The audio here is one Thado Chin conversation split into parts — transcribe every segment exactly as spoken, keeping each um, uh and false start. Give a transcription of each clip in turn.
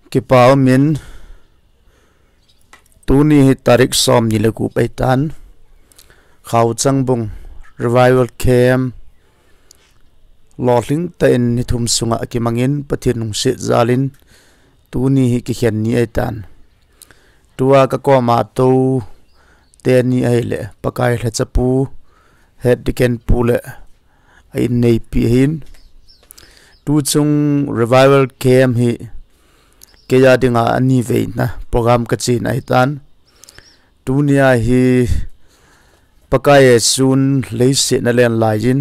Kipa umin, tuni hi tarik som ni le gup ahitan, Khauchang Bung Revival Camp lolhing tah in ni thum sunga kimangin Pathen lungset jalin tuni hi kikhen ni ahitan. Tua kakoma tou teni ahile Pakai lhachapu, Head Deacon pu le a inneipi ahin. Tuchung Revival Camp hi keija dinga ani veina program kachena ahitan. Tunia hi Pakai Jesun leiset a alen laiyin,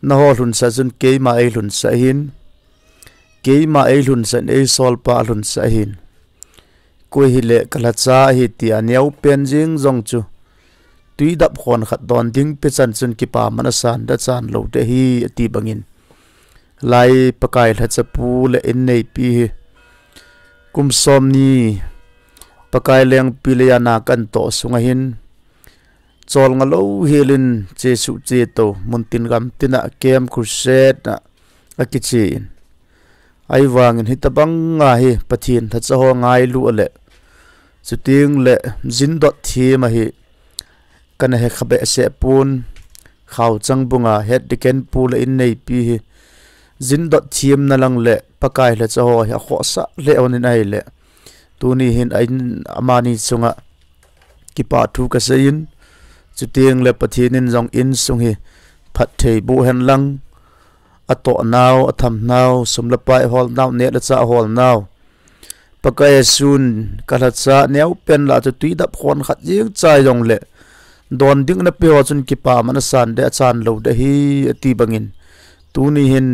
nangho lhunsah chun keima eilhunsah ahin, keima eilhunsah in eisolpa alhunsah ahin. Koi hile kalhacha ahi tia neopen jing jong chu, tui dap khon khat don ding pechan chun kipa man asan ding achan lou ding ahi ati bangin, lai Pakai lhachapu le inneipi hi kum som ni Pakai lengpi leiya na kantoh sunga hin, cholngah louhelin chesuh chetou, muntin gamtina camp crusade na akichen. Ahivangin hitabanga hi Pathen lhacha ho ngailu le, chuteng le jindot them ahi, kana hekha behseh pon, Khauchang Bunga Head Deacon pu le inneipi hi jindot themna lang le Pakai lhacha ho hi akhohsah lheh honin ahile, tuni hin a in amani chunga kipa thu kaseiyin, chuteng le Pathen in jong insung hi phatthei boh hen lang, atoh nau, atham nau, sum le pai hol nau, neh le chah hol nau, Pakai Jesun kalhacha neopen lah chu tui dap khon khat jeng chai jongle, don ding nape ho chun kipa man asan ding achan lou ding ahi ati bangin, tuni hin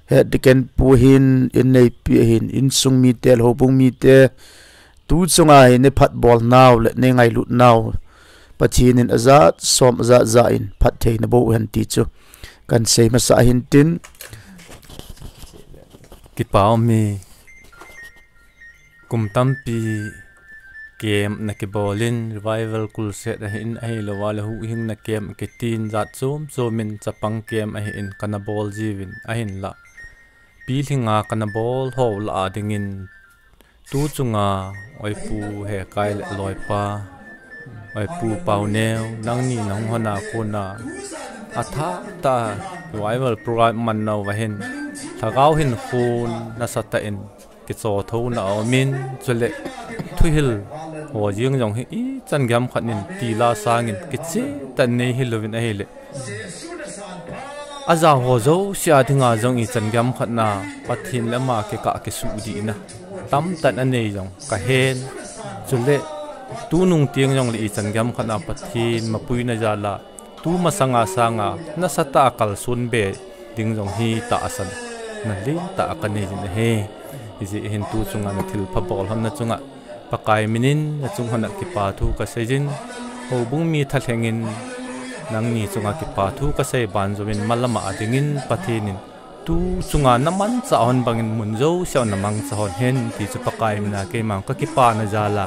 Head Deacon pu ahin, inneipi ahin, insung mite, houbung mite, tuchunga hi neiphatbol nau le neingailut nau Pathen in ajat som ajat jah in phatthei naboh hen ti chu kansei masa ahin tin. Kipa umin, kum tampi camp nakibolin, Revival Crusade ahin, ahilouleh Huhhingna camp kitin jat chom chomin chapang camp ahin kana bol jiuvin, ahinla pilhinga kana bol ho lah a dingin, tuchunga Oipu Hekai le loipa, Oipu Pauneo, nangni nahung hona kona athah tah a Revival program man nauva hin, lhagao hin khun nasatah in kichotho na aumin, chule thuhil ho jeng jong hi ichan gam khat in tila sangin kicheh tah in nei hilouvin ahile, ajao ho jouse a dinga jong ichan gam khat na Pathen le ama kikah kisuhdihna tamtah in anei jong kahen. Chule tunung teng jongle ichan gam khat na Pathen mapuina jal a tumasanga sanga nasatah a kalson be ding jong hi tahsan na lentah a kanei jin ahi. Hijeh hin tuchunga nathilpha bol hon na chunga Pakai minin nachung hon a kipa thu kaseijin, houbung mi thalhengin nangni chunga kipa thu kasei ban jouvin, malam a dingin Pathen in tuchunga namanchah hon bangin mun jousea namangcha hon hen ti chu Pakai mina keima kakipana jal a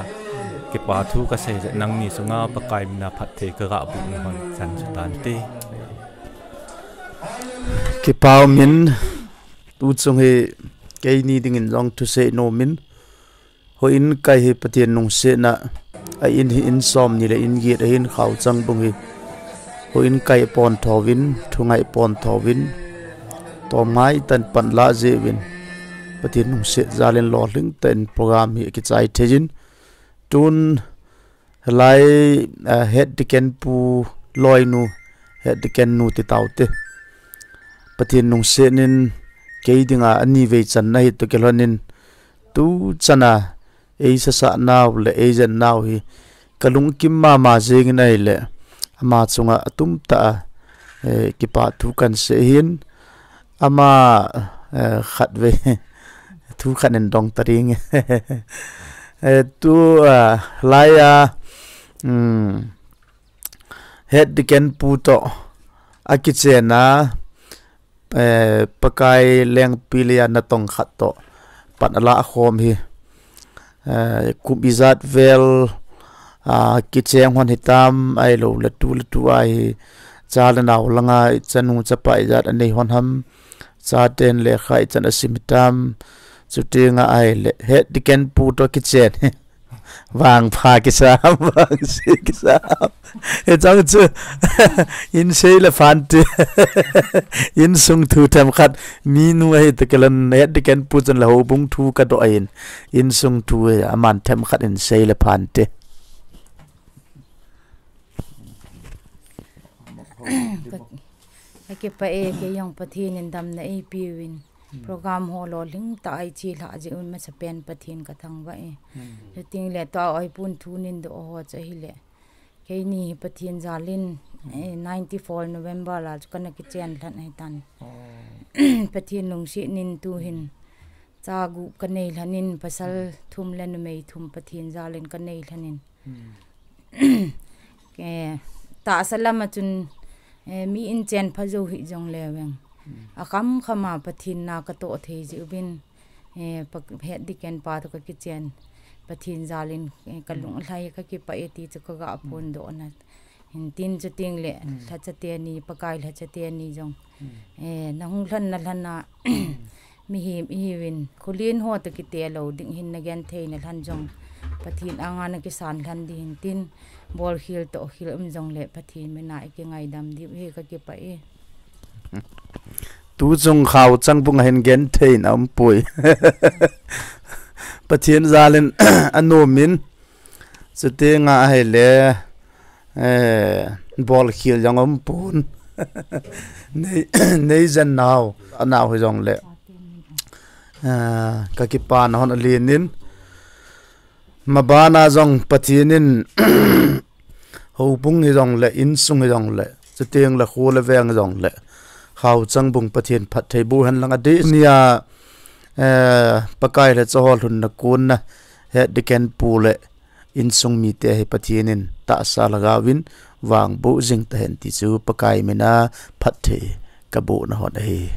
kipa thu kasei jeh, nangni chunga Pakai mina phatthei kagaboh hon chan chu tante. Kipa umin, tuchung hi keini dingin jong thusei nomin, houin kai hi Pathen lungsetna a in hi in som ni le in get ahin, Khauchang Bung hi houin kai ponthouvin, thungai ponthouvin, tomngai tah in panla jeh uvin, Pathen lungset jalin lolhing tah in program hi akichai theijin, tun lai, ah, Head Deacon pu loinu, Head Deacon nu titaute, Pathen lungsetnin kei dinga ani vei channa hi toh kilhonin, tuchana eisasah nau le eijen nau hi kalungkim mama jengin ahile, ama chunga atumtah a, eh, kipa thu kansei hin, ama, eh, khatvei thu khat in dong ta ding. Eh, tu, ah, laiya, um, Head Deacon pu toh akichenna, eh, Pakai lengpi leiya natong khat toh pan alah khom hi, eh, kum ijat vel, ah, kicheng hon hitam, ahilouleh tu le tu a hi cha le nao langa ichanu chapa ijat anei hon ham, chaten lekha ichan asim hitam, Chuti nga ai le, het diken pu to kichen. Vangpha kisam, vangse kisam. He chang chu. Insei le phante. Insung thu themkhat. Minu ahi te kelan het diken pu chun le houbung thu kadoh ahin. Insung thu he aman themkhat insei le phante. Ka, kakipah e, kei jong Pathen in damna eipeuvin. Program ho lolhing tah a eiche lhah jeh un masapen Pathen kathangvah e. Chuting le tua ahipon thu nin doh ho chu ahile. Keini hi Pathen jalin, eh, ninety-four November la chu kana kichen lhan ahitan. Pathen lungset in tuhin cha gup kanei lhanin, pasal thum le numei thum Pathen jalin kanei lhanin. Eh, tahsa lama chun, eh, mi in chen pha jou hih jongle veng. Akham khama Pathen na katoh thei jeh uvin, eh, pa, het diken pa to kakichen Pathen jalin, eh, kalung alhai kakipah e ti chu kaga phondoh na. Hintin chuting le, lhacha teni, Pakai lhacha teni jong. Eh, nahung lhan na lhan a, mihem ihiuvin, kholin ho to kite lou ding hin nagenthei na lhan jong. Pathen anga nakisan lhan ding hintin, bolkhel tohkhel um jongle Pathen mina ikingaidam diu hi kakipah e. Tu chung Khauchang bung a hin genthei na umpoi. Pathen jalin anomin, chuti nga ahile, eh, bolkhel jong umpon. Nei, neijen nau, anau hijongle. Eh, kakipana hon alenin. Mabana jong Pathen in houbung hijongle, insung hijongle, chuteng le kho le veng hijongle, Khauchang bung Pathen phatthei boh hen lang adeh nia, eh, Pakai lhacha ho lhunna konna, het diken pu le insung mite hi Pathen in tahsa lhagaovin vangboh jing tahen ti chu Pakai mina phatthei kabohna hon ahi.